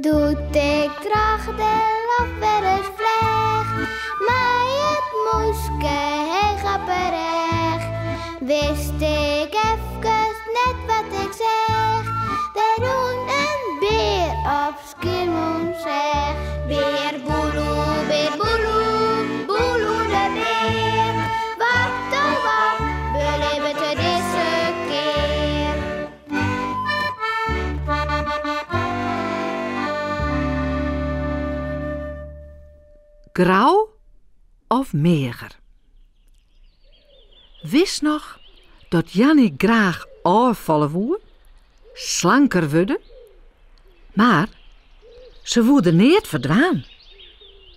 Doe't ik troch de loft wer ris fleach, mei it mûske heech op 'e rêch, wist ik efkes net wat ik seach. Der rûn in bear op Skiermûntseach. Bear Boeloe, bear Boeloe, Boeloe de bear. Wat oh wat belibbet er dizze kear? Grau of meager? Witst noch dat Janny graach ôffalle woe, slanker wurde? Mar se woe der neat foar dwaan.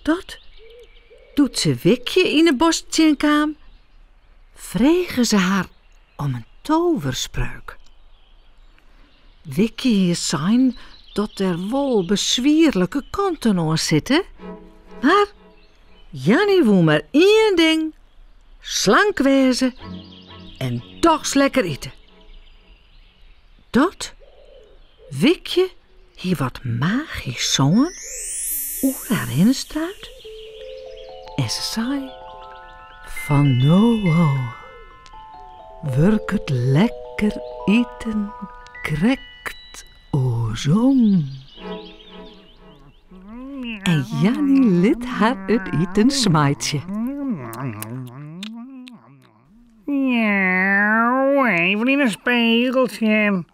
Dat doe't se Wikje yn 'e bosk tsjinkaam, frege se har om in toverspreuk. Wikje hie sein dat der wol beswierlike kanten oan sitte, mar Janny woe mar ien ding, slank wêze en dochs lekker ite. Dat Wikje hie wat magysk sân oer har hinne struid en se sei, Fan no ôf wurket lekker iten krekt oarsom. En Janny lit har it iten smeitsje. Miauw, even yn 'e spegel sjen.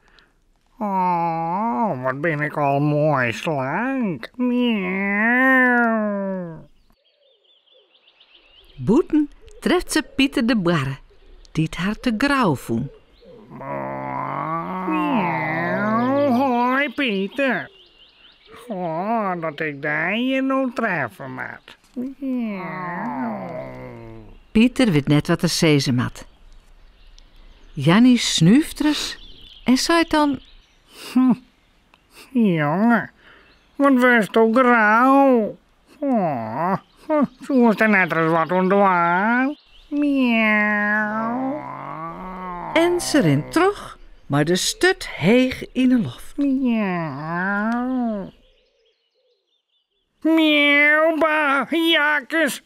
Oh, wat bin ik al moai slank. Miauw. Bûten treft se Piter de Boarre, dy't har te grau fûn. Miauw, hoi Piter. Goh, dat ik dy hjir no treffe moat. Miauw. Piter wit net wat er sizze moat. Janny snúft ris en seit dan. Jonge, wat wurdsto grau. Oh, soest der net ris wat oan dwaan? Miauw. En se rint troch mei de sturt heech yn 'e loft. Miauw. Miauw, bah, jakkes.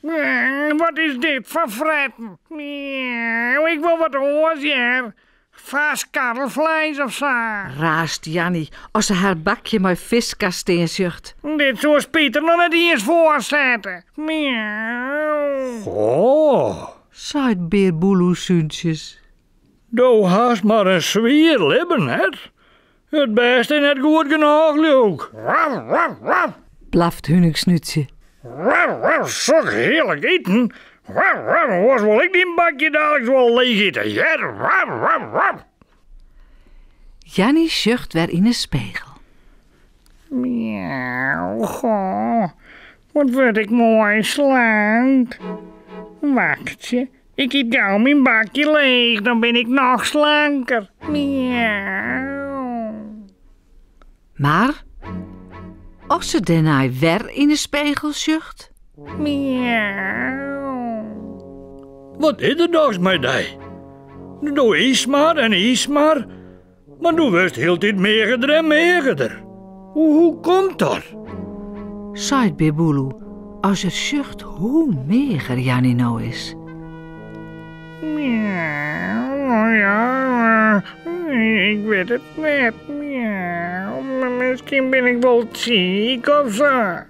Wat is dit foar fretten? Miauw, ik wol wat oars hear. Farsk karrelfleis of sa. Raast Janny as se har bakje mei fiskkas stean sjocht. Dit soest Piter noch net iens foarsette. Miauw. Goh. Seit Bear Boeloe súntsjes. Do hast mar in swier libben, net? It bêste is net goed genôch, leau 'k. Blaft Huningsnútsje. Sok hearlik iten. Oars wol ik dyn bakje daliks wol leech ite, hear. Janny sjocht wer yn 'e spegel. Miauw, goh, wat wurd ik moai slank. Wachtsje, ik yt gau myn bakje leech, dan bin ik noch slanker. Miauw. Mar as se dêrnei wer yn 'e spegel sjocht. Miauw. Wat is der dochs mei dy? Do ytst mar en ytst mar, mar do wurdst hieltyd meagerder en meagerder. Hoe komt dat? Seit Bear Boeloe as er sjocht hoe meager Janny no is. Miauw, ja, ik wit it net. Miauw, miskien bin ik wol siik of sa.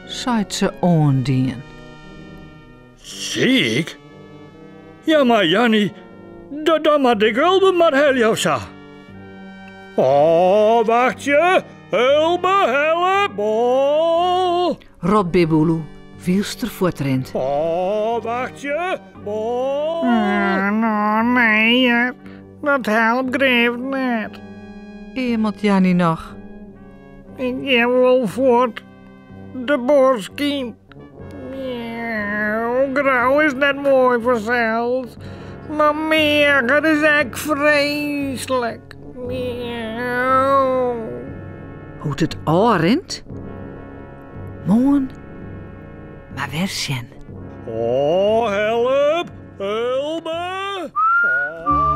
Seit se oandien. Siik? Ja, mar Janny, dan moat ik Ulbe mar helje of sa. Oh, wachtsje, Ulbe, help, oh. Ropt Bear Boeloe wylst er fuortrint. Oh, wachtsje, oh. No, nee, hear, dat helpt grif net. Eamelt Janny noch. Ik gean wol fuort. De bosk yn. Miauw, grau is net moai fansels, mar meager is ek freeslik. Miauw. Hoe't it ôfrint? Moarn mar wer sjen. Oh, help! Ulbe! Oh.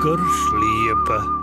Lekker sliepe.